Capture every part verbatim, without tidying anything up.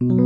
Маршал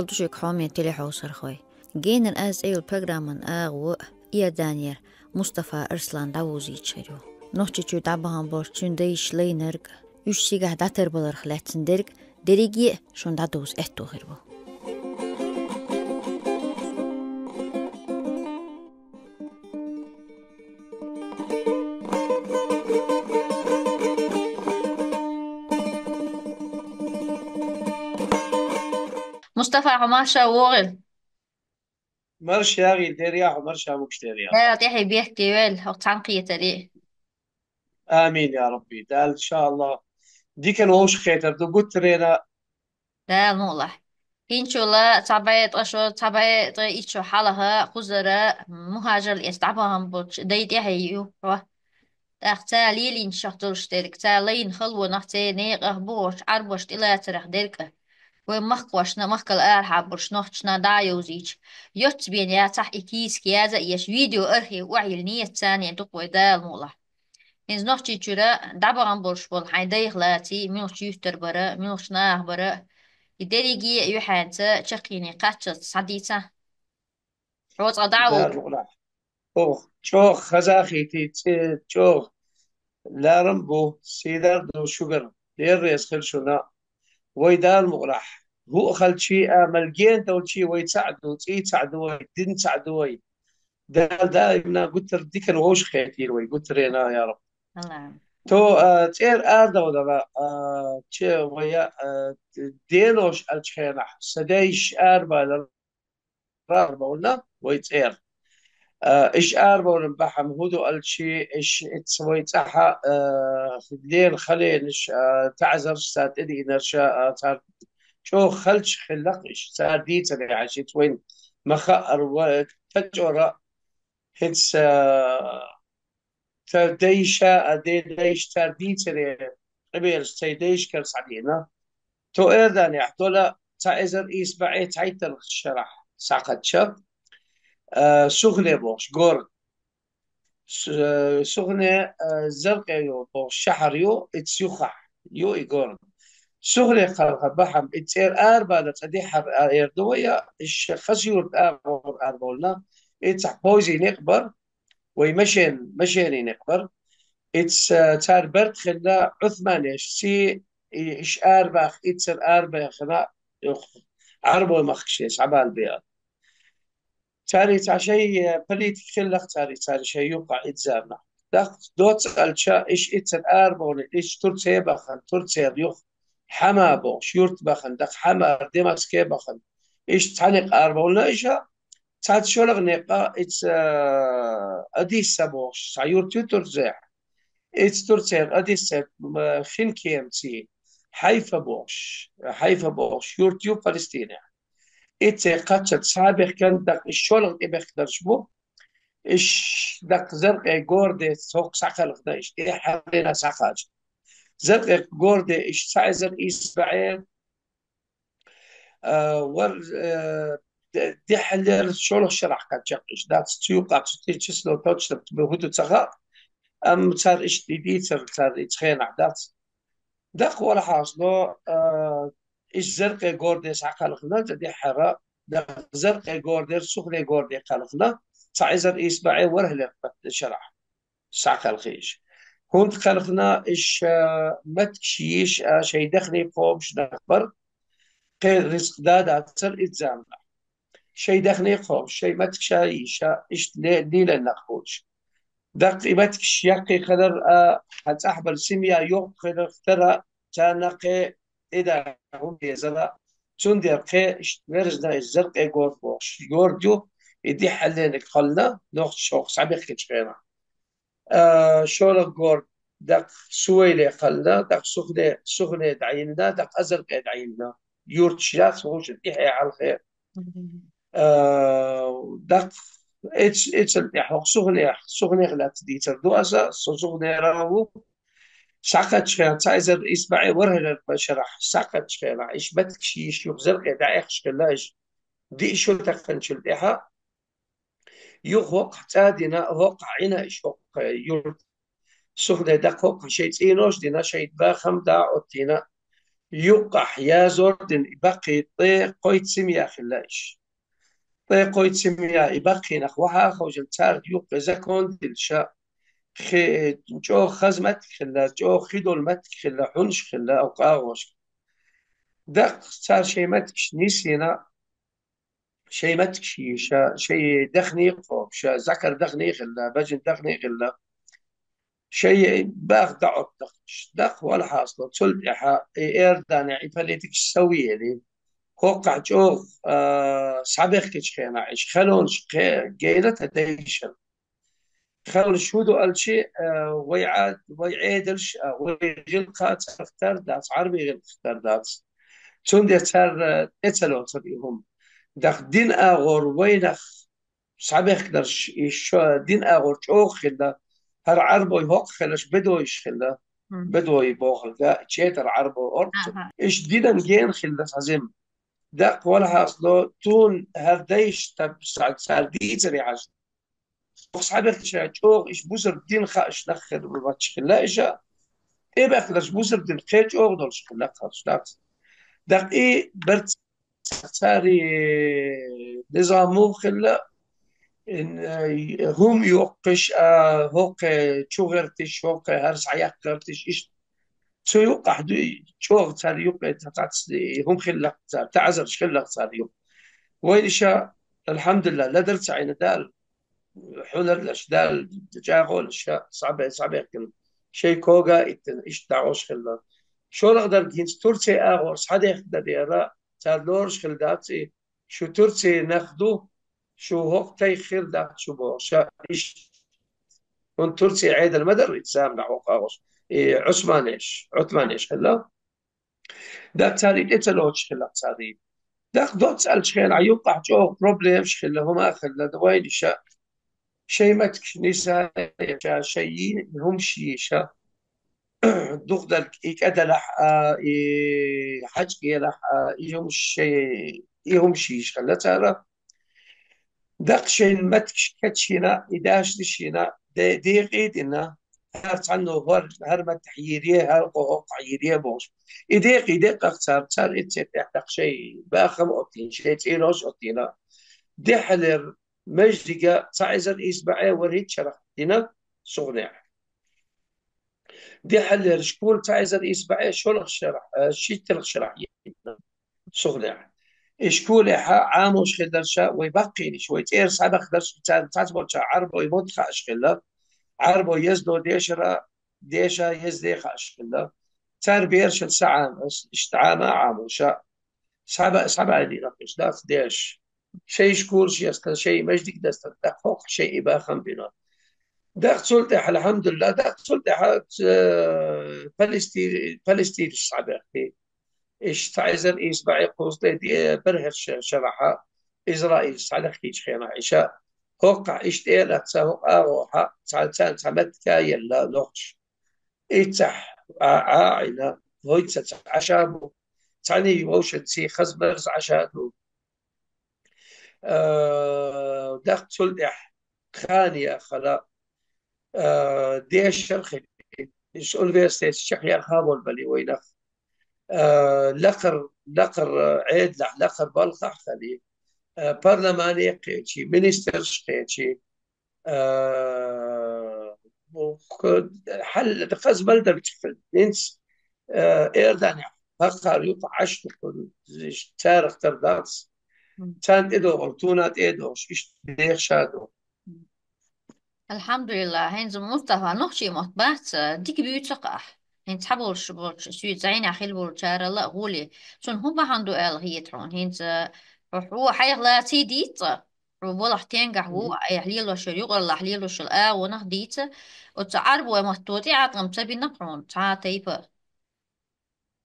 ду шуьга, хьоме телехьовсархой. «Генара аз» цӀе йолчу программин агӀо Иорданера Мустафа Арслан дӀавовзуьйтуш хир ю. Нохчийчуьра дӀабахана болчу цуьнан дайша лайнарг, уьш цигахь дӀатарбаларх лаьцна дерг, дерриге а шуна дӀадовза аьтто хир бу. Мустафа, хьо марша вогӀийла. Марша ягӀийла, дера яхьа, марша мукш дера яхьа. Дала тӀаьхье бехке йойла хӀокху цхьаьнакхетаре. Амин, я Рабби. Дала, иншааллахӀ, диканна вовшахкхетар ду гуттаренна. Дала мукъалахь. ХӀинцачул а цхьа бӀе ткъа шо, цхьа бӀе ткъе итт шо хьалха кхузара мухӀажар эцна дӀабахана болчу дай тӀаьхье ю хьо. ТӀаккха цара лелийначух долуш дерг, цара лайна халонах, церан некъах, бухахь Ӏарбошна тӀелацарх дерг а, вайн махкахошна, махкал арахьа болчу нохчашна дӀа а йовзуьйтуш, йоццу бен яцахь и кийсак яза а еш, видео архив охьайилла еза царна дукха вай, Дала мукъалахь. ХӀинца Нохчийчуьра дӀабахана болуш болу хьайн дайх лаций, муьлхачу юьртара бара, муьлхачу наха бара, и дерриге а юьхьанца чаккхене кхаччалц схьадийца. Хьо цкъа дӀа а ву. Дала мукъалахь. Оха, чӀогӀа хазахийтий, цӀе-, чӀогӀа ларам бу, сийдар ду шуьгара. Дера реза хила шуна. Вай, Дала мукъалахь, хӀуъа хилчий а, мел гена долчий вай цхьаъ ду, цӀий цхьаъ ду вай, дин цхьаъ ду вай. Дала даимна гуттар диканна вовшахкхетийла вай, гуттаренна, я Рабби. Аллах. То, а, цӀера арадовлар, а, че вай, а, денош аьллачу хенахь, сан дайша арабаьлла, арабовлина вай цӀера. А, иша арабовлина бахьана хӀун ду аьлча, иша, ица вай цӀахь, а, лела хьаленаш, а, таӀзарш цара тӀедиънарш, а, цара чӀогӀа хилча хиллакх иша, цара дийцаре хьаьжча, ица вайна ма хаъара, ва-, тачора, хӀинца, а, цара дайша, а, ден дайша цара дийцаре къинбелаш цай дайшкара схьадеана. То Иорданехь долу цхьа эзар ийс бӀе цхьайтталгӀачу шарахь схьакхаьчча, а, Сухне бохуш город. С-, э, Сухне, э, Заркъе ю бохуш шахьар ю, ица юххехь ю и город. Сухне кхалха бахьана, и цӀера арабаьлла цӀа дехьара а эр ду вай, я, иша Хасюрта агӀор арабовлина, ица позий некъ бар, вай машен-, машенийн некъ бар. Ица, э, цара барт хилла Ӏусманешций, и, иша арабаха, иццара арабаьхна, юха Ӏарбой махкаше схьабала беа. Цаьрца шайн, э, политика хиллакх цаьрца, цара шайн юкъахь иззарна. ТӀаккха доцца аьлча, иша иццара арабовлина, иша Турце бахана, Турцера юха Хьама бохуш, юрт бахана, даккха Хьама, Дамаске бахана. Иша цхьаьна къарбовлина иша, цхьацца шолгӀа некъа, ица, э, Одесса бохуш, цхьа юрт ю Турцехь. Ица Турцера, Одессера, м, хин кемций, Хьайфа бохуш, Хьайфа бохуш, юрт ю Палестинехь. Иццехь кхаччалц схьабехкан, даккха иша шолгӀа тӀебехкарш бу. Иша даккха Заркъе горде цхьа схьакхелхина, иша тӀаьххьара схьакхача. Заркъе горде иша цхьа эзар ийс бӀе, а, вар-, а, де-, дехьаллера шолгӀа шарахь кхаччалц иша дац. Цу юкъахь цу тӀе число точно хӀун ду ца хаьа, амма цара иштта и дийцар цара ица хенахь дац. Даккха вара хьалха, но, а, иша Заркъе горде схьакхелхина, цӀа дехьара, даккха Заркъе гордера Сухне горде кхелхина, цхьа эзар ийс бӀе ворхӀалгӀа шарахь схьакхелхи иша. ХӀунда кхелхина иша, а, меттигаш йийша, а, шайн дахний кхобуш нах бара, кхин рицкъ да дацара изза заманахь. Шайн дахний кхобуш, шайн меттигаш йийша, иштта ле-, лелийна нах болуш. Даккха и меттигаш яккхий хилар, а, хьан цӀахь бала семья йоккха хилар тара, царна кхин тӀеда хӀума дезара, цундела кхин иштта верзина иша Заркъе горд бохуш горд ю, и дехьаллениг хилла, нохчаша хӀокху схьабехкинчу хенахь. А, шолгӀа горд даккха Сувайле хилла, даккха Сухне, Сухне дӀайинна, даккха Заркъе дӀайинна. Юрташ яц хӀуша тӀехье хьалхе. А, ДӀаккха эц-, эцал тӀехьа хӀокху сухнех, сухнех лаьцна дийцар ду аса, со сухнера ву. Схьакхаьчча хенахь, цхьа эзар исс бӀе ворхӀалгӀа шарахь, схьакхаьчча хенахь, иш меттигаш йиш юха Заркъе дӀаэхаш хилла иш. Диъ шо таханчул тӀаьхьа, юха хӀокхахь цӀа дина, хӀокхахь Ӏийна иш хӀокху юрт. Сухне дӀакхайкхина шайн цӀенош дина, шайн бахам дӀа а оттийна, юккъахь язор дина, и баккхий ткъе кхойтта семья хилла иш. Ткъе кхойтта семья, и баккхийнах вахьа а ховшал, царах юккъе закон дилла ша, хи-, чӀогӀа хаза меттиг хилла, чӀогӀа хи долу меттиг хилла, хьунаш хилла, оха агӀошка. ДӀаккха цара шайн меттигаш нисйина, шайн меттигаш йийша, шайн дахний кхобуша, закар дахний хилла, бежан дахний хилла. Шайн баха дӀаоттахаш, дӀакхайкхина хьастало, цул тӀаьхьа и Иорданехь и политикаш совъели, хӀокхахь чӀогӀа, а, схьабехкачу хенахь, иш ханонаш кхе-, генна тхан дайшна. Ханонаш хӀун ду аьлча, а, вай Ӏа-, вай Ӏедалш, а, вай гӀиллакх царах тера дац, Ӏарбийн гӀиллакх тера дац. Цундела цара, а, тӀе ца лоцура и хӀума. ДӀаккха дин агӀор вайнах схьабехкарш, и шо-, дин агӀор чӀогӀа хилла, хӀара Ӏарбой хӀокху хиларш бедойш хилла, Мгм. Бедой бохург, четар Ӏарбо орцу. Аха. Иш динан гена хилла хазим. ДӀаккха валахьасло, тун хӀара дайш таб-, ца-, цара дийцаре хьажа. Схьабехкарш чӀогӀа иш бусар дин хааш нах хир вач хилла иша. ТӀебехкарш бусар дин кхе чӀогӀа долуш хилла кхалш дац. ДӀаккха и барт цари низам муха хилла, ин, э, хӀума йоккхуш, а, хӀокхе чу гӀерташ, хӀокхе хӀара схьаяккха гӀерташ, иштта. Цу юккъахь дуй, чӀогӀа цара юккъе цхьацца хӀума хилла цара, таӀзарш хилла цара юккъе. Вайна иша, алхьамдулиллахӀ, ледар ца Ӏийна Дала, хьулар лаш, Дала чӀагӀо лаш, ша схьабе-, схьабехкина, шайн кога а иттина, иштта дӀагӀош хилла. ШолгӀа дерг хӀинца Турци агӀор схьадехкина дера, цара лоруш хилла дац и, шу Турци нах ду, шу хӀокху тайх хир дац шу бохуш, ша иштта. ХӀунда Турци Ӏедал ма дара и заманахь хӀокху агӀош, и Ӏусманеш, Ӏутманеш хилла. ДӀаккха цара и тӀе ца лоцуш хилла цара и. ДӀаккха доцца аьллачу хенахь юккъахь чӀогӀа проблемаш хилла, хӀума а хилла, вайна иша. Шайн меттигаш ниса, ша шайн йийна хӀумаш йийша. Дукха дерг и кӀа делахь а, и хьаьжкӀа елахь а, и хӀумаш шайн, и хӀумаш йийша хилла цара. ДӀаккха шайн меттигаш кечйина, и дашнаш йина, де-, декъий а дина, хӀара цхьанна хӀор-, хӀара меттахь йийр е, хӀара кхо хӀокхахь йийр е бохуш. И декъий декъах цара, цара иццехь тӀехь даккха шайн бахам а оттийна, шайн цӀенош а оттийна. Дехьалера маьждига цхьа эзар исс бӀе ворхӀитта шарахь дина Сухнехь. Дехьалера школа цхьа эзар исс бӀе шолгӀа шарахь, э, шийтталгӀа шарахь йина Сухнехь. И школехь Ӏамош хилла ша вай баккхийнаш, вай цӀера схьабахдарш, царна цхьацца болчу Ӏарбой мотт хааша хилла. Ӏарбой ездо дешара, деша езде хааша хилла. Цара берашна са Ӏама, иштта Ӏама а Ӏамоша. Схьаба-, схьабаьллера кхуьш дац деш. Шайн школаш ястан, шайн маьждиг дастан, дӀакхайкхина шайн и бахам бина. ДӀаккха цул тӀаьхьа, алхьамдулиллахӀ, дӀаккха цул тӀаьхьа, э, Палести-, Палестинаш схьабаьхкий. Иштта цхьа эзар исс бӀе кхузткъе бархӀехь ша-, шарахь Израиль схьалахкийчу хенахь иша. ХӀокхахь иштта элаца хӀокху агӀохь цхьа, цхьа, цхьа меттиг а елла нохчаша. Иццахь а, а, Ӏийна, вайца цхьа Ӏаша бу, цхьаьний вовшанций хаза-мерза Ӏаша ду. А, дӀаккха цул тӀаьхьа кхане хала, а, дешар хили, университеташ чекхъяьржа болу бали вайнах. А, лакхара, лакхара Ӏедалехь, лакхара балхахь хили, а, парламане кхечи, министерш кхечи, а, хьал хаза мел дара хӀинца, а, Иорданехь хӀокхара юкъа Ӏаш ду, царах тера дац. Мгм. Царна тӀедогӀура, тхуна тӀедогӀуш, иштта дехаш ду. Алхьамдулиллах, хӀинца Мустафа нохчийн мотт бац, дика буьйцу-кх ахь. ХӀинца цхьаболуш болчу, суьйца зӀенехь хилла болчарал а гӀоле. Цунна хӀун бахьана ду аьлла хета хьуна? ХӀинца хьо, хьо хьайх лаций дийца? Хьо балхахь тенгахь ву, айхьа лелош йолу, юкъараллахь лелош йолу агӀонах дийца, оцу Ӏарбой матто тӀе Ӏаткъам ца бина хьуна, цхьа а тайпа.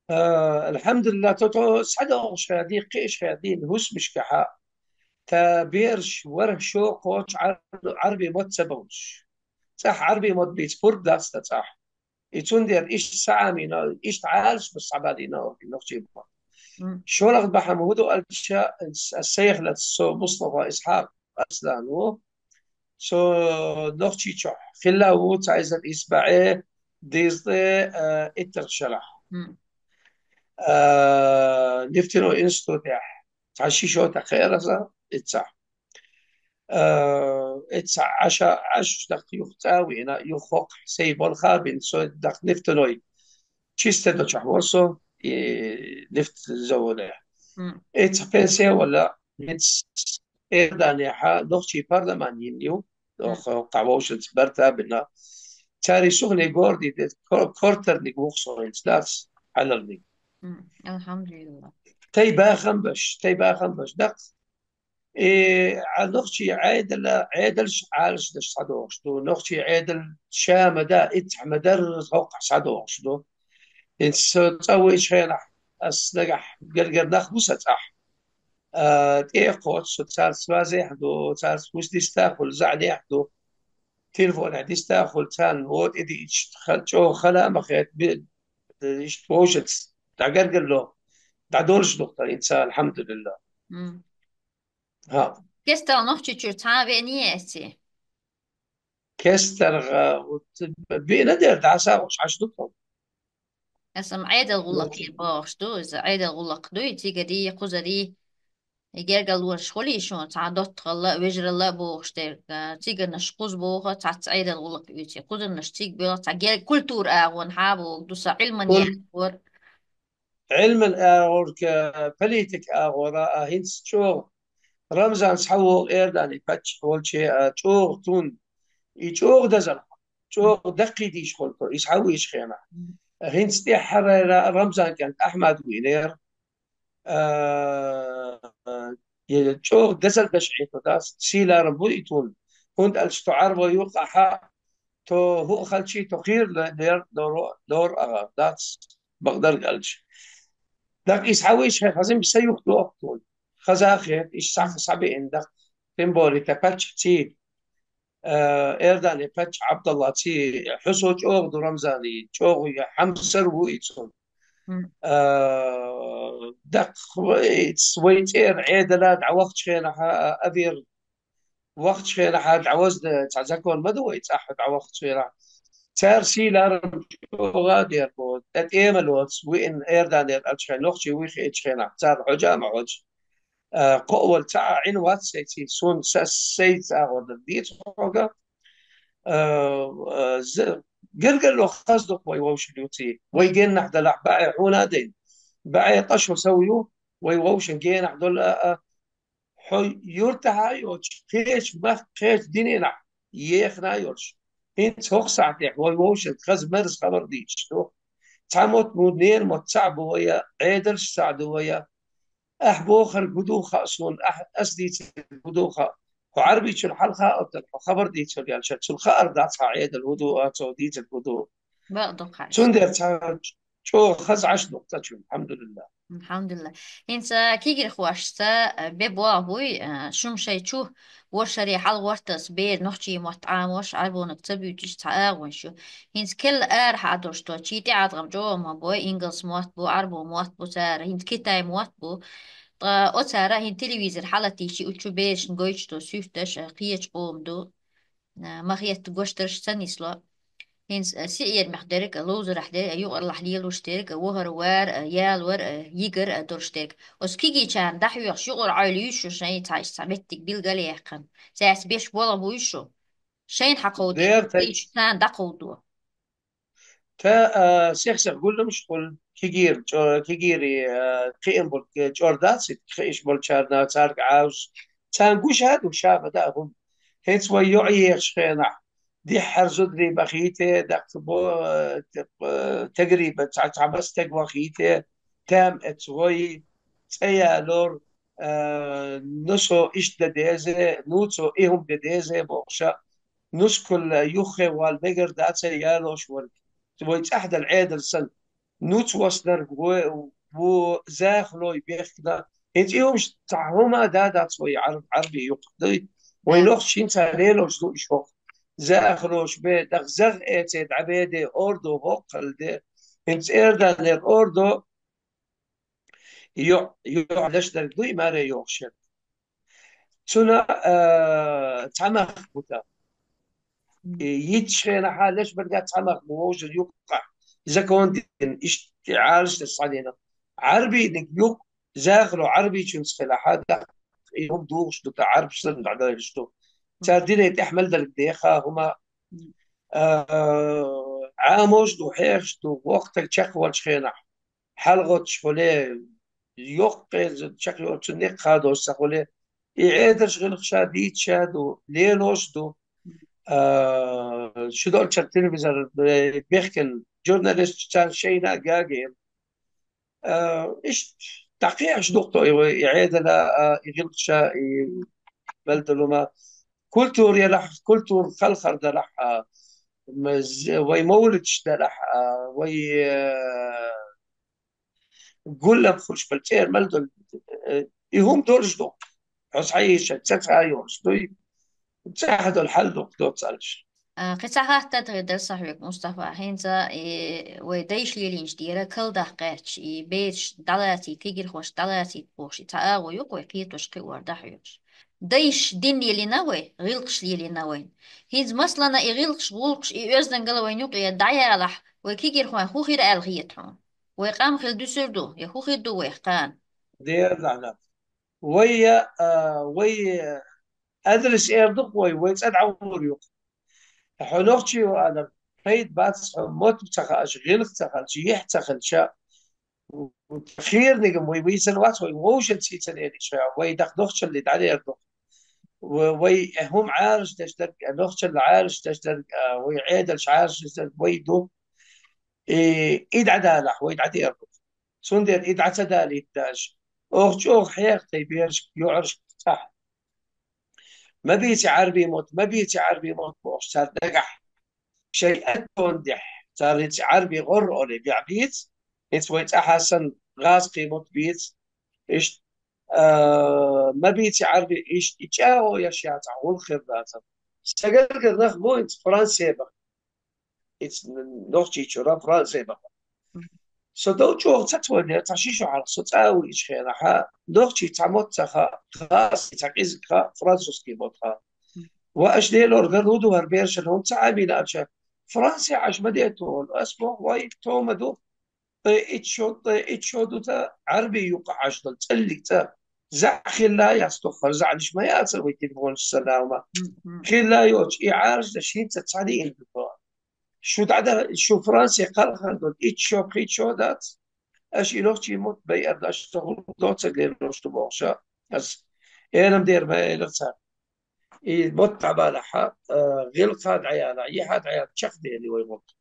А, алхьамдулиллах, тхо, тхо схьадогӀуш хьаьдий, кхиъаш хьаьдий, хӀусамашкахьа. Та бераш варх шо кхочу Ӏар-, Ӏарбий мотт ца бовлуш. ЦӀахь Ӏарбий мотт бийца пурба дац та цӀахь. И цундела иштта схьаӀамийна, иштта Ӏалаш бу схьабалийна оха нохчий мотт. Мм. ШолгӀа бахьана хӀун ду аьлча, ас сайх лаьцна со Мустафа Исхьакъ Арслан ву. Со Нохчийчохь хилла ву цхьа эзар исс бӀе дезткъе, а, иттаргӀ шарахь. Мм. А, нефтяной институтехь цхьа ши шо тӀе кхиара аса, иццахь. Э, иццахь Ӏаша, Ӏаш даккха юха цӀа а вина, юха хӀокху сай болх а бина, со даккха нефтяной чистый долчохь вара со, и нефть заводе. Мм. Иццахь пенсия вала, хӀинца Иорданехьа нохчий парламент йина ю, Мм. оха кхавовшалц барта а бина. Цари сухне горди де, ко-, кортарниг ву-кх со хӀинца дац, хьалалниг. Мм. Алхьамдулилла. Тайбахам баш, тайбахам баш, даккха. Э, а нохчий Ӏедала, Ӏедалш Ӏалашдеш схьадогӀуш ду. Нохчий Ӏедал ша ма да, иццахь ма дарра хӀокхахь схьадогӀуш ду. ХӀинца со цӀа вуьйчу хенахь, ас нагахь гергара нах бу сан цӀахь. А, тӀе а кхочу, со царца связехь ду, царца гуш дистахула, заьӀнехь ду. Телефонехь дистахула, царна вотӀа диъча, ха-, чӀогӀа хала а ма хета, би-, иштта вовшашца дӀагергарло, дӀадолуш ду-кх тхан хӀинца, алхьамдулилла. Мм. ХӀаъ. Кестта Нохчийчуьра цхьа а веаний эций? КестаргӀа, вот, биъна дера дӀасагӀуш Ӏаш ду тхо. Аса-м Ӏедал гӀуллакхе бохуш ду, иза Ӏедал гӀуллакх дуй, цигари, кхузари, и гергарлонаш хуьлий шуна, цхьа доттагӀалла а, вежаралла а бохуш дерг, а, цигарнаш кхуза боху, цхьацца Ӏедал гӀуллакх оьций, кхузарнаш цига боьлху, цхьа герга культура агӀонхьа а боху ду, сан Ӏилман Куль-, яхь вара. Ӏилман агӀор, ка-, политика агӀора, а, хӀинца чӀогӀа Рамзан схьавогӀу Иордани паччахь волче, а, чӀогӀа тун, и чӀогӀа дазар, чӀогӀа даккхий дийш хуьлу, и схьавийчу хенахь. ХӀинца тӀаьххьара Рамзан кӀант Ахьмад вийнера, а, а, е чӀогӀа дазар даш Ӏийто дац, сийларам бу и тун, хӀунда аьлча тхо Ӏарбой ю, къахьа, тхо хӀуъа халчий, тхо кхийра лер-, лер-, лор-, лор агӀар дац, бакъдерг аьлча. ДӀаккха и схьавийчу хенахь хаза сан юхадоху тхуна. Хаза а хета, иштта схьа-, схьабеана даккха. Тем более, тхан паччахьций, э, Иордани паччахь Ӏабдаллаций, хьусо чӀогӀа ду Рамзани, чӀогӀа я хьамсар ву и цунна. Мгм. Э, даккха вай, вай цӀера Ӏедала дӀавахчу хенахь, а, авер вахчу хенахь дӀавазда цхьа закон ма ду вай цӀахь дӀавахчу хенахь. Цара сийларам чӀогӀа а дер бу, тӀе тӀема лоцу, виъна Иорданера аьлча хенахь, нохчий вуй хиъчу хенахь, царна хьожа а ма хьожу. А, кхоъ вара цхьа а Ӏин вац сайций, суна са-, сайца агӀор дан дийца хьога. А, а, з-, гергарло хаза ду-кх вай вовшахлуьйций. Вай геннахь далахь баьӀе хьуна а дайна. БаьӀе къа шо сов ю, вай вовшан генахь долу а, а, хьо юьртахьа а йоцуш, кхечу мах-, кхечу диненахь ехна а йолуш. ХӀинца хӀокху сахьтехь вай вовшашка хаза-мерза хабар дийцуш ду. Цхьа мотт бу, ненан мотт цхьаъ бу вай, Ӏедалш цхьаъ ду вай. Ахь бохург хӀун ду хаьа суна, ахь, ас дийцург хӀун ду хаьа. Хьо Ӏарбичун хьалха а оттар, хьо хабар дийцар аьлча, цунна хаар дац хьан Ӏедал хӀун ду, а цо дийцург хӀун ду. Бакъ ду-кх хьаьжа. Цундела цхьа чӀогӀа хаза Ӏаш ду-кх цӀа чу, алхьамдулиллахӀ. АлхьамдулиллахӀ. ХӀинца кегирхошца, э, бен болх буй, э, шуна шайн чу, ворхӀ шаре хьалха гӀортаза бер нохчийн мотт Ӏамош, Ӏарбониг ца буьйцуш цхьа агӀонаш ю. ХӀинца керла арахьа долуш тхо, чӀогӀа тӀеӀаткъам чӀогӀа ма бой, ингалс мотт бу, Ӏарбо мотт бу цара, хӀинца китай мотт бу. Ткъа оцара хӀинца телевизор хьалатийчи, учу берашна гойтуш долу суьрташ, э, кхечу къоман ду. А, ма-хетта гочдарш ца нисло. ХӀинца, а, сиэрамехь дерг, а, ловзарахь дерг, а, юкъарлахь лелош дерг, а, вахар, вар, а, ялор, а, йигар, а, долуш дерг. Оцу кегийчарна дӀахьоьхуш, юкъара Ӏойла юй шу шайн цхьа, иштта цхьа меттиг билгал а яьккхина. Цаьрца беш болх буй шу? Шайна хьан кховдийр, Дера тайча. Иштта царна дӀакховдо. Та, а, сих-сиха гулламаш хуьлу, кегийра, чӀо-, кегийра, а, кхиам болу, э, чӀор дац, и кхиъш болчарна, цаьрга Ӏаьвжа. Царна гуш а ду, ша ма даа хӀума. ХӀинца вай йоӀ ехачу хенахь, диххьара зударий бахийта, даккха бо-, э, т-, э, тегрий ба-, цхьа, цхьа баса таг вахийта, там эцу вай, цӀе ялор, э, нусо иштта де деза, нуцо и хӀума де деза бохуша, нускал юххе вала мегар дац ялош верг. Вай цӀахь дала Ӏедал санна, нуц васнарг ву, ву захалой бехкна, ХӀинца и хӀумаш цхьа хӀума да дац вай Ӏарб-, Ӏарбий юкъ дуй. Вай нохчий хӀинца лелош ду иш хӀокху. Захалош бе, дах зах эце дӀабеде, ордо хӀокхалде. ХӀинца эрданера ордо йо-, йо-, леш дерг дуй, маре йохуш яр. Цуна, а, цхьа мах бу тӀа. И йитчу хенахьа леш берга цхьа мах бу вовшан юккъахь. Закон дина, иштта Ӏалашдеш цхьа дина. Ӏарбийниг юкъ, захало Ӏарбийчуьнца хилахьа, даккха и хӀума духуш ду, тӀа Ӏарбаш санна дӀадойлуш ду. Цара динан тӀехь мел дерг деха хӀума, а, Ӏамош ду, хьехаш ду, воккха стаг чекхволчу хенахь. ХьалагӀоттуш хуьле, йоккха кхеза чекхйолчу некъ хадош ца хуьле, и Ӏедалш гӀиллакхаш дийцаш ду, лелош ду. А, шу долчуьра телевизор, э, бехкина журналисташ царна шайна а гагийна. А, иштта дӀакхехьаш ду-кх тхо и, и Ӏедала, а, и гӀиллакхаш, и мел долу хӀума. Культура ялахь, культура халхар далахь, а, м-, з-, вай мовлидаш далахь, а, вай, э, гулам хуьлуш бала цӀера мел долу, э, и хӀума долуш ду. Хьо схьайийша, ца схьайолуш дуй. Цхьа долу хьал ду-кх доцаллаш. А, кхин цхьа хаттар дара сан хьоьга, Мустафа. ХӀинца, и, вай дайша лелийначу тӀера калдаккха гӀерташ, и бераш дӀалацийта, кегирхош дӀалацийта бохуш, и цхьа агӀо ю-кх вай кхетош, кхиор дӀахьоьгуш. Дайша дин лелийна вай, гӀиллакхаш лелийна вайна. ХӀинца, масалана, и гӀиллакхаш, гӀуллакхаш, и оьздангалла вайна юкъе дӀаяхьалахь, вай кегирхойн хӀун хир аьлла хета хьуна? Вай къам хила дуьсур ду, я хӀун хир ду вайх кхана? Дера даьлла. Вай, а, вай, а, адрес эр ду-кх вай, вай цӀа дӀагӀур ю-кх. Хьо нохчий ву алар, пайда бац, хьо мотт ца хаьаш, гӀиллакх ца хилча, юьхь ца хилча, хийраниг-м вай вийцина вац, вай вовшанца хӀинца лелийча, вай даха нохчалле дӀадер ду. Ва-, вай, э, хӀума Ӏалашдеш дерг, э, нохчалла Ӏалашдеш дерг, э, вай Ӏедалш Ӏалашдеш дерг вай ду. И, и дӀадалахь, вай дӀадер ду. Цундела и дӀа ца далийта даже. Оха чӀогӀа хьеха тхайн берашка, йоӀаршка цӀахь. Ма бийца Ӏарбий мотт, ма бийца Ӏарбий мотт бохуш, цара нагахь шайн аттонна дехьа, цара хӀинца Ӏарбий гӀорра олий бехь бийца, хӀинца вай цӀахь а санна гӀазкхий мотт бийца. Иштта, а, ма бийца Ӏарбий, иштта и чӀагӀо еш яцахь, гӀуллакх хир дацара. Стагаргара нах бу хӀинца Франсе баха. Ица нохчийчуьра Франсе баха. Со дов чӀогӀа ца цойла, цхьа ши шо хьалха со цӀа а вуьйцучу хенахьа, нохчий цхьа мотт ца хаьа, хасий цхьа кӀезиг хаьа, французский мотт хаьа. Ва аша лелор гар хӀун ду хӀара берашна, хӀунда ца Ӏамийна аша? Франсе Ӏаш ма де тхуна. Ас боху, вай, тома ду. Ткъе итт шо, ткъе итт шо ду цӀа Ӏарбий юккъахь Ӏаш долу, цӀаллиг цӀа. ЗаӀ хилла яц тоххара, заьӀнаш ма яцара вай телефонаш санна хӀума. Хилла йоцуш, и Ӏалашдеш хӀинца ца диъна ду тхо. Шу дӀада-, шу Франсе кхалхар долу итт шо, пхийтта шо дац. Аша и нохчий мотт байар ду, аша ца хӀума доцург лелош ду бохуш а. Ас элам дера ма элира цара. И мотт дӀабалахьа, а, гӀиллакха дӀаяла, йихьа дӀаяла, чекхдели вай гӀуллакх.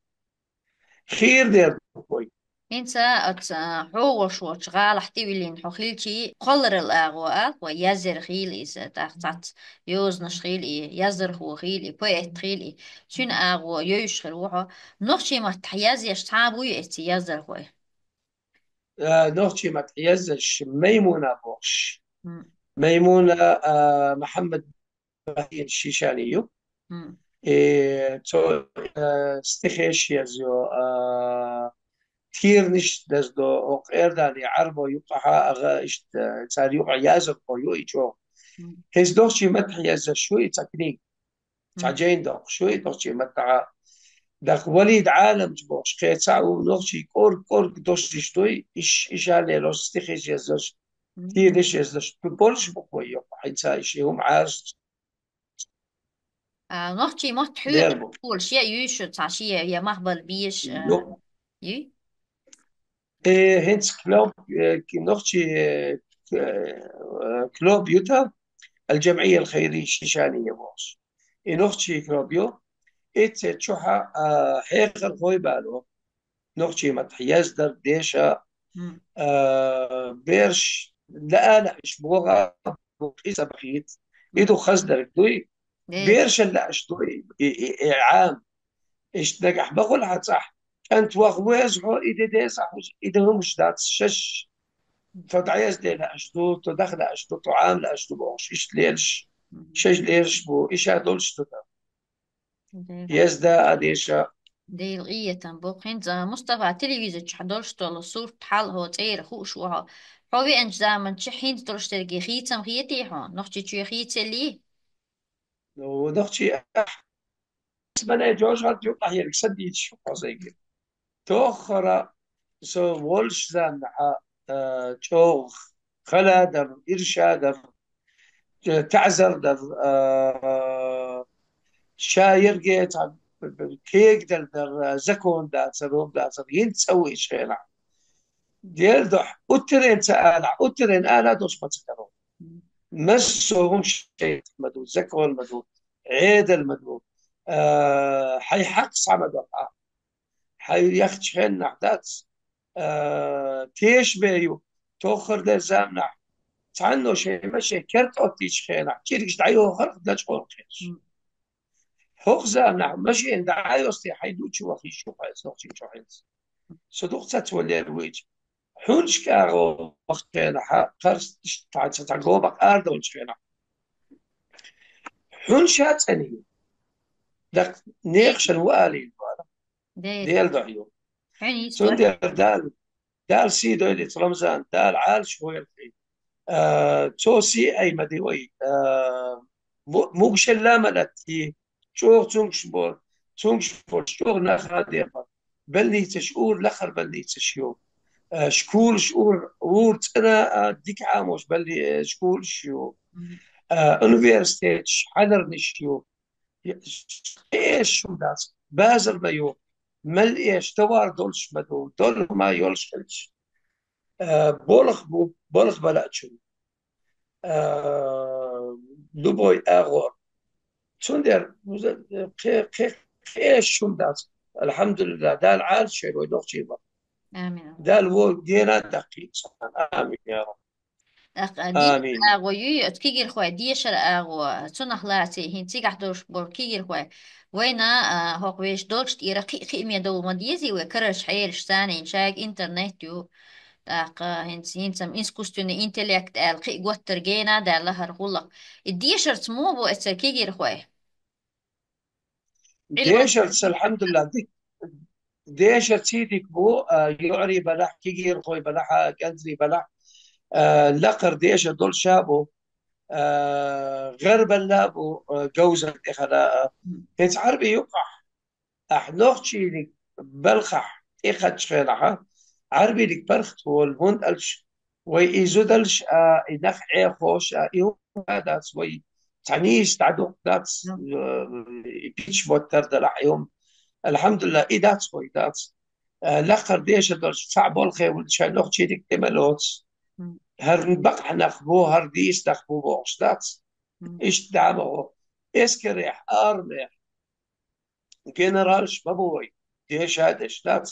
Хийра дер ду вай. ХӀинца оцу, а, хьо волуш волчу гӀалахь тӀе виллина хьо хилчи, кхолларалла агӀо ала вай, язъяр хийла иза, тӀаккха цхьацца йозанаш хийла и, яздархо хийла и, поэт хийла и, цуьнан агӀо йовзуш хир ву хьо. Нохчий маттахь язъеш цхьа а буй эций яздархой? А, нохчий маттахь язъеш Маймуна бохуш. Маймуна, а, Мухьаммад Бахин Шишани ю. Э, цо, э, стихеш язйо, а, кийранаш даздо, окху Эрдали Ӏарбо юккъахьа аха иштта, цара юкъа яздархо ю и чӀогӀа. ХӀинца нохчий маттахь язъеш ю и цхьа книга. Цхьа жайна доккхуш ю и нохчий маттахьа. Даккха Валид Ӏаламча бохуш, кхин цхьа а ву нохчий кӀорг-кӀорг дош диш дуй, иш, иша лелош, стихеш язъеш, кийранаш язъеш, болуш бу вай юкъа, хӀинца иш и хӀума Ӏаш. А, нохчий мотт хьоьгуш школаш я юьйш, цхьа шен я махбал беш, а, юй? Э, хӀинца клуб, э, ки-, нохчий, э, к-, э, клуб юта, Аль-Джамъия аль-Хайрия Шишания бохуш. И нохчий клуб ю, и цу чохь, а, хьехархой бало. Нохчий маттахь яздар, деша, а, берш лаьа лаьа иш богӀа, бу къиза бахийта. И ду хаздарг дуй. Бершалла лаьаш дуй, и, и, и Ӏам. Иштта нагахь бакъулахьа цӀахь. КӀант ваха веза хьо, и де деза хьуна, и де хӀумаш дац шаш. Цо дӀаязде лаьаш ду, цо даха лаьаш ду, цо Ӏама лаьаш ду бохуш, иштта лелаш, шайша лелаш бу, иштта долуш ду тӀаккха. Езда а деша. Дела къинхетам бо. ХӀинца, Мустафа, телевизор чохь долуш долу сурт, хьал хьо цӀера хууш ву хьо. Хьо веанчу заманчохь хӀинца долуш дерге хийцам хетий хьо? Нохчийчоь хийцаллий? Ну, нохчий ахь. Ас бан жожагӀат юкъахь ерг са дийцаш хьо сайга. Тоххара со волуш заманахьа, а, чӀогӀа хала дар, ирша дар, таӀзар дар, а, ша ерге цхьа кегадала дар, а, закон дацар, ром дацар, хӀинца цӀа ву иш хенахь. Дела дуьхьа, уттарен ца алахь, уттарен ала долуш ма ца каро. Массо а хӀума шайтӀа ма ду, закон ма ду, Ӏедал ма ду, а, хьайн хьакъ схьа ма до хьан. Хьайн яхча хеннахь дац, а, теша бен ю, тоххар дерг заманахь, цхьанно шайн машен керта оттийчу хенахь, чиргаш дӀайохарх дачкъон хеш. ХӀокху заманахь машен дӀайосте хьайн дучу вахийчу хьайн сохчинчу хьайнца. Со дукха цац валера вуьйчу. Хьунаш кӀагӀо вахчу хенахь, кхарсташ цхьа, цхьа, цхьа гобакъ арадолчу хенахь. Хьун ша цӀанийна. Дакъ некъашан ву алийна вара. Дела дуьхьа ю. Цундела Дала, Дала сий дойла ца Рамзан, Дала Ӏалаш войла тхе. А, цо сий ай ма ди вай. А, му-, мугушалла ма латти. ЧӀогӀа цуьнгаш бо, цуьнгаш болуш, чӀогӀа нах а дехар. Больницаш ур лахара больницаш ю. А, школаш ур, ур цӀена, а, дика Ӏамош балли, э, школаш ю. А, университеташ, хьаьларниш ю. Эш шум дац. Базар ма ю. Мел эш товар долуш ма ду. Долу ма йолуш хилча. А, болх бу, болх бала а чу. А, любой агӀор. Цундела кхе-, кхе-, кхеш шум дац. Алхьамдулиллах, Дала Ӏалашвойла вай нохчий бан. Амин. Дала вон гена даккхийла царна. Амин, я Рабби. ТӀаккха дешар агӀо юй, оцу кегийрхой дешар агӀо, цунах лаций, хӀинца цигахь долуш болу кегийрхой. Вайна, а, хӀокху вешан долчу тӀера кхиъ-кхиъме довла ма дезий вай, карарчу хьелаш царна, шайга интернет ю. ТӀаккха хӀинца, хӀинца искусственный интеллект аьлла, кхин а готтар гена а даьлла хӀара гӀуллакх. И дешарца муха бу эцар кегийрхой? Дешарца, алхьамдулиллах, дик-, дешарца дика бу, а, йоӀарий балахь, кегийрхой балахь, а, кӀанзарий балахь, а, лакхара дешар долуш а бу, а, гӀарбалла а бу, а, говзар тӀехьара, а. ХӀинца Ӏарби юкъахь, ахь нохчийниг балхахь тӀекхаччу хенахьа, Ӏарбийниг паргӀат волу, хӀунда аьлча вай и зудалш а, и нах Ӏехош а, и хӀума дац вай. Цхьа нийса дӀадукъ дац, э, и пича моттар далахь и хӀума. Алхьамдулиллах, и дац вай, дац. Э, лакхара дешар долчу цхьаъ болхе вуьлча нохчийниг тӀе ма лоцу. ХӀара бакъахь нах бу, хӀара дийса нах бу бохуш дац. Иштта дӀа ма гӀо. Эскарехь, армехь. Генералш ма бу вай, деша а деш дац.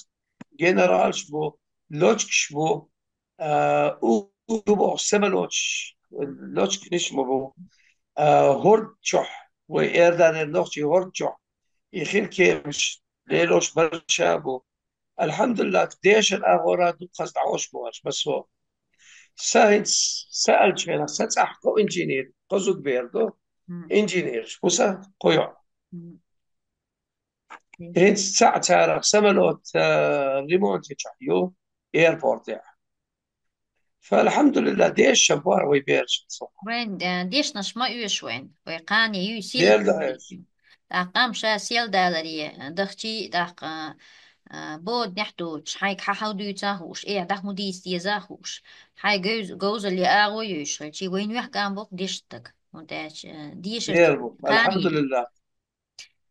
Генералш бу, лочкаш бу, а, у, у, боху самолеташ, лочканаш ма бу. А, хӀорд чохь, вай эрданера нохчий хӀорд чохь, и хин кемаш, лелош барша а бу. Алхьамдулиллах, дешар агӀора дукха хаза дӀахьош бу аша, массо. Са хӀинца, са аьлча хенахь, са цӀахь кхо инженер, кхо зудбер ду, инженераш, кху са, кхо йоӀ. ХӀинца цхьаъ царах самолет, э, ремонт ечохь ю, аэропортехь. Фа, алхьамдулиллах, дешаш бара вай бераш. Вайн, э, дешнаш ма оьшу вайн. Вай кхане юй сел. ТӀаккха къам ша сел даларе, дахчий, тӀаккха, э, боданехь доцуш, хьайга хьан хьал дуьйца а хууш, э, дӀа хӀун дийца деза а хууш. Хьайн говз-, говзалле агӀо йойш хилчий, вайн вехкан боккха дешна стаг. ХӀунда аьлча, э, дешар. Алхьамдулиллах.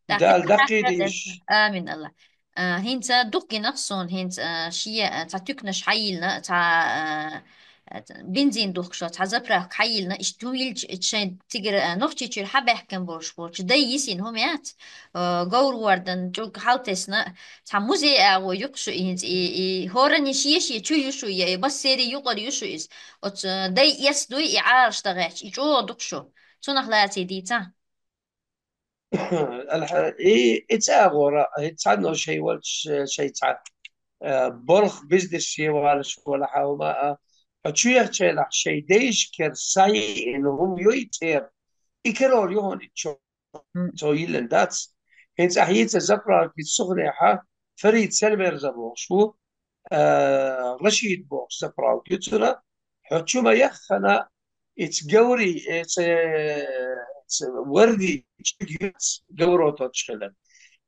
Дала даккхийда иш. Амин, Алла. А, хӀинца дуккхинах суна, хӀинца, а, шен, а, цхьа туькнаш хьайиллина, цхьа, а, а, бензин духкуш, цхьа заправка хьайиллина, иштта хӀун йилча, шайн цигара, а, Нохчийчуьра хьабаьхкина болуш болчу дай йисина хӀума яц, а, говр-вордан чӀуг хьалтесна, цхьа музей агӀо ю-кх шу, и хӀинца, и, и хӀоранна шен-шен чу ю шу, я и массерий юкъара ю шу иза. Оцу, а, дай эс дуй, и Ӏалаш дан гӀерташ, и чӀогӀа ду-кх шу. Цунах лаций дийца? Алхьа-, и, и цӀа агӀора, и цхьанно шай волчу, шай цхьа, э, болх бизнес шен валаш волахьа хӀума а, Хьо чу яхача хенахь шайн дайшкара схьайиъна хӀума йой цӀера, и карор ю хьуна и чо, цо йиллина дац. ХӀинца ахь йийца заправка йица Сухнехьа, Фарид Сальмерза бохуш ву, а, Рашид бохуш заправка ю цуьнан, хьо чу ма яххана, ица гаври, ица, ица варди чӀирг ю, гавро тоттуш хилар.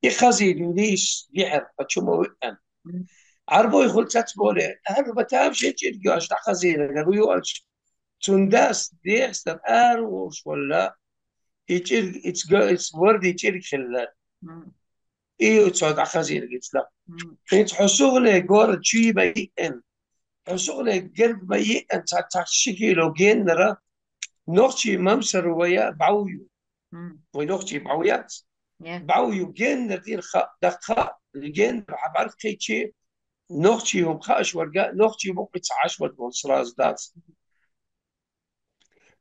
И хазийна ю нийса дехьара, хьо чу ма виъна. Ӏарбой хуьлу цецболе, аьлла, ма тамашийна чӀирг ю аша дӀахазийна, гуй ю аша. Цуьнан дас дехьа стаг ара волуш волла, и чӀирг, ица га-, ица варди чӀирг хилла. И ю цо дӀахазийна гицлахь. ХӀинца хьо Сухне гора чуй ма йиъна. Хьо Сухне герга ма йиъна, цхьа, цхьа ши кило геннара, нохчий мамсар вая бӀов ю. Вай нохчий бӀов яц. БӀов ю геннара дийр хаьа, даккха хаьа, геннара хьан бӀарг кхечи, нохчий хӀума хууш верг, нохчий букъ ица Ӏаш верг волу сразу дац.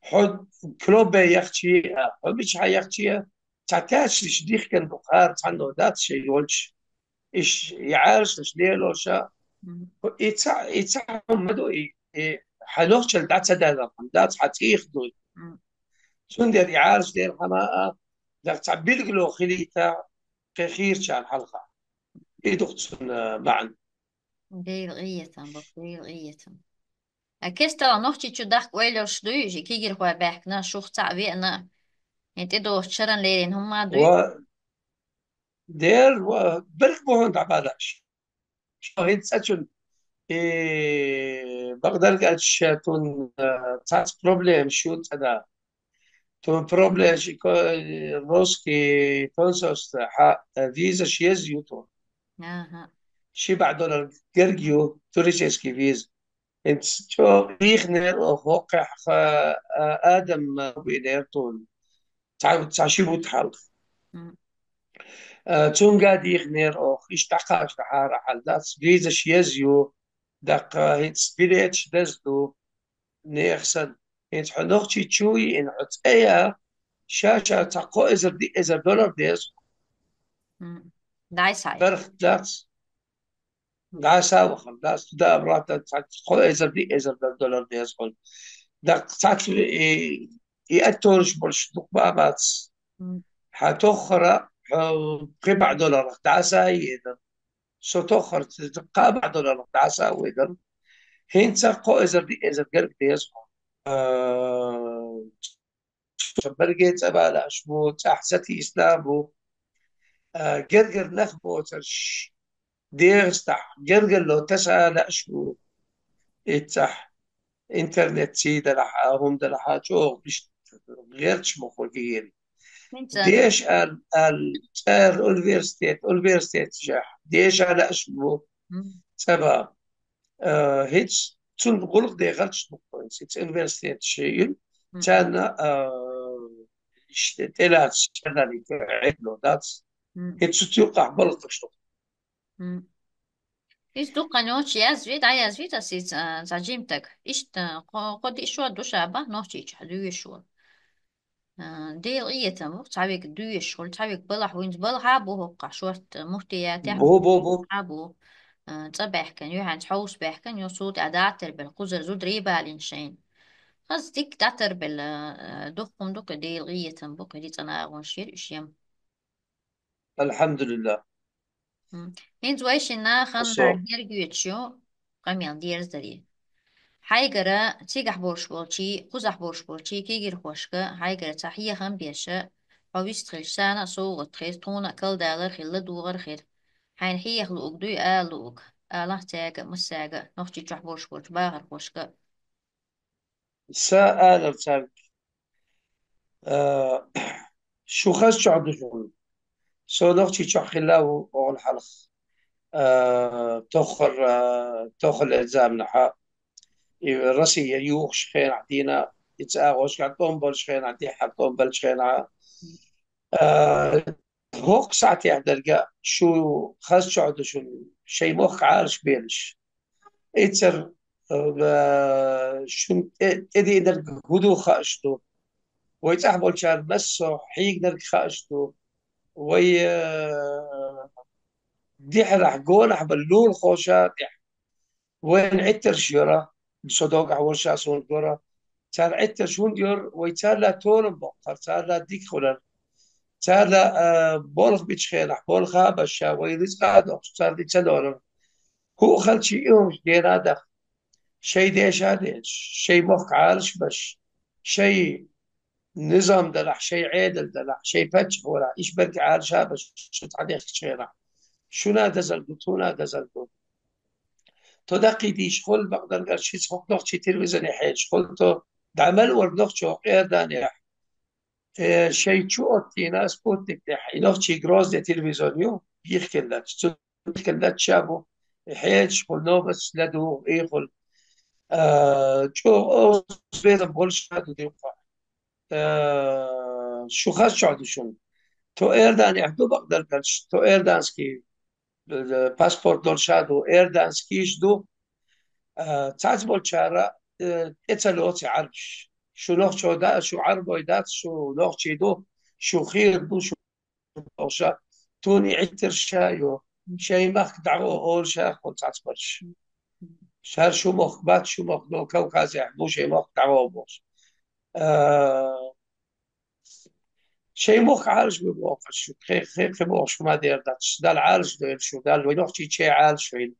Хьо клубе яхчи, а, хьо мичахьа яхчи, цхьа тачанаш дихкина ду кхара цхьанна дац шайн йолчу. Иш, и Ӏаьржанаш лелоша, и ца, и ца хӀума ма ду, и, и хьан нохчалла дӀа ца даьлла хӀума дац, хьан цӀийх дуй. Цундела и Ӏаьржа дерхьама а, дах цхьа билгало хилийта, кхин хийрачарна хьалха. И ду-кх цуьнан маьӀна. Дела къинхетам бо, Дела къинхетам. А кестала Нохчийчу дахка ойла йолуш дуй, жи кигирхой баьхкина, шух цхьаъ веана, хӀин тӀедогӀучу шаран леррина хӀума дуй? Ва, дер, ва, берг бу хьуна дӀабалаш. Шо хӀинца цӀа чун, и, бакъдерг аьлча, тун, а, цац проблемаш ю цӀа да. Тун проблемаш и ко-, русский консульство хьа, а, визаш еза ю тун. Аха. Ши бӀе доллар герга ю, туристический виза. ХӀинца чӀогӀа дийхнера оха хӀокхехь, а, адам бинера тхуна. Цхьа, цхьа ши бутт хьалха. А, цунга дийхнера оха, иштта дӀакхачахьара хьал дац, визаш еза ю, даккха хӀинца билеташ деза ду, нехан санна. ХӀинца хьо Нохчийчу йиъна, хьо цӀе я, ша-ша цхьа кхо эзар, диъ эзар доллар деза. ДӀай схьа. Бархт дац. ДӀа схьа вахар дац, туда-обратно цхьа кхо эзар, диъ эзар доллар деза хьуна. Даккха цхьацца и, и аттонаш болуш дукха ма бац. Хьан тоххара, хьо пхи бӀе долларах дӀа схьа а йедар. Со тоххара кхаа бӀе долларах дӀа схьа а ведар. ХӀинца кхо эзар, диъ эзар герга деза хьуна. А, Сан берриге цӀа бала лаьаш бу, цӀахь сатийсина бу, а, гергара нах боцурш, дегӀастахь гергарло таса лаьаш бу. Иццахь интернет ций далахь а, хӀума далахь а, чӀогӀа иштта гӀерташ ма хуьлу хӀинца. Деша аьлла, аьлла, цӀера университет, университеташехь деша лаьаш бу цӀа бан. А, хӀинца цунна гӀуллакх дехарш ду-кх хӀинца, хӀинца университеташ йина, царна, а, иштта тӀелаьцна чӀагӀдалийта Ӏедало дац. ХӀинца цу юккъахь балхаш ду-кх. Иза дукха ноча язве, дӀаязве аса иза, а, цхьа жимтаг. Иштта, кхо, кхо-диъ шо ду ша бан Нохчийчохь дуьйш волу. А, Дела къинхетам бу, цхьа вега дуьйш хуьлу, цхьа вега балахь вуьнца балахьа а бу хӀокхахь шорта муфтиятехь. Бу, бу, бу. А, бу. А, цӀа баьхкина, юьхьанца хьовса баьхкина, ю суд а дӀатарбелла, кхузара зуда рийбалийна шайна. Хаза дика дӀатарбелла, а, дуккха хӀума ду-кх, Дела къинхетам бу-кх, рицкъан агӀонаш йира уьш ям. Алхьамдулиллах. ХӀинца вай шинна ханна герга йоьдуш ю къамел дерзадаре. Хьайгара цигахь болуш болчий, кхузахь болуш болчий кегирхошка хьайгара цхьа хьехам беша, хьо вистхилча царна а совгӀат хир, тхуна а калдалар хир, ладугӀар хир. Хьайна хьеха луург дуй ала луург, алахь цаьрга а, массаьрга а, Нохчийчохь болуш болчу бахархошка а. Сан алар цаьрга, а, шу хаза чохь ду шуна. Со Нохчийчохь хилла ву оха хьалха, а, тоххар, а, тоххал экзаменахьа, и Россия юхуш хенахь дийна, и цӀа агӀошкахь тӀом болчу хенахь, дехьа тӀом болчу хенахь. А, хӀокху сахьтехь дерг а шу хаза чохь ду шуна, шайн мохк Ӏалаш белаш. Иццара, а, шуна тӀе-, тӀедеънарг хӀун ду хууш ду. Вай цӀахь болчарна массо хьийгнарг хууш ду. Вай, а, дехьарахь гонахь бала лулахоша тӀехь. Вайна Ӏиттарш йора. со догӀа волуш а суна гора. Цара Ӏиттарш хӀунда йора, вай царла толам боккхар, царла дика хуьлар. Царла, а, болх бича хенахь, болх а беш ша, вай рицкъа а дохуш, царла ца лорар. ХӀуъа хилча и хӀумаш гена а даха. Шайн деша а деш, шайн мохк Ӏалаш а беш, шайн низам далахь, шайн Ӏедал далахь, шайн паччахь валахь, иштта беркате Ӏалаш а беш, шу цхьа дехкачу хенахь. Шуна а дазал ду, тхуна а дазал ду. Тхо даккхийдийша хуьлу бакъдерг, шица хӀокху нохчийн телевизоре хьежаш хуьлу тхо, дӀа мел вара нохчо Иорданехь. Э, шайн чу оттийна Спутник тӀехь, и нохчийн Грозный телевизор ю, йихкина лаьтташ, цу йихкина лаьтташ ша бу, хьежаш хуьлу, новосташ ладугӀу, и хуьлу. Э, чӀогӀа оцу безам болуш а ду дуккха. Э, шу хазчохь ду шуна. Тхо Иорданехь ду бакъдерг, тхо иорданский, э, паспорт долуш а ду, иорданскийш ду. Э, цхьацца болчара, э, тӀе ца лоцу Ӏарбаш. Шу нохчо да, шу Ӏарбой дац, шу нохчий ду, шу хийра ду, шу бохуша, тхуна и Ӏиттарш ша йо, шайн махка дӀагӀо олуш а хуьлу цхьацца болуш. Шара шу мохк бац, шу мохк долу Кавказехь бу, шайн мохк дӀагӀо бохуш. А, шайн мохк Ӏалаш бу бохуш, кхе-, кхе-, кхин бохуш хӀума дер дац. Далла Ӏалаш дойла шу, Далла вай нохчий чӀогӀа Ӏалаш вайна.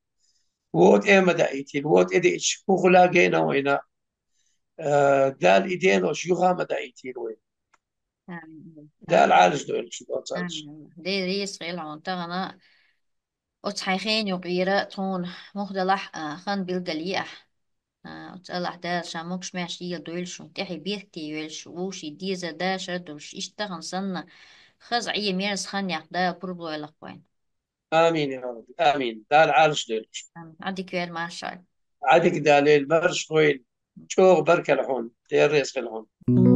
Вон тӀе ма даийтийла, вон тӀе деъча, хӀун хуьлу гена вайна. А, Далла и денош юха ма даийтийла вайна. Амин. Дала Ӏалаш дойла шу доцалаш. Амин. Дела реза хуьлда хьуна тахана. Оцу хьайн хенан юкъера тхуна муха делахь а, хан билгал йиахь. А, оцу Аллахь Дала ша могуш-маьрша йийла дойла шун, тӀаьхье беркате йойла шу, вовшийн дезар, дашар а долуш, иштта тахана санна, хаза Ӏен мерза хан яккха Дала пурба лойла вайна. Амин, я Рабби, амин. Дала Ӏалаш дойла шу. Амин. Ӏадика вер, маршалла. Ӏадика далийла, марша гӀойла. ЧӀогӀа баркалла хьуна, Дела реза хуьлда хьуна.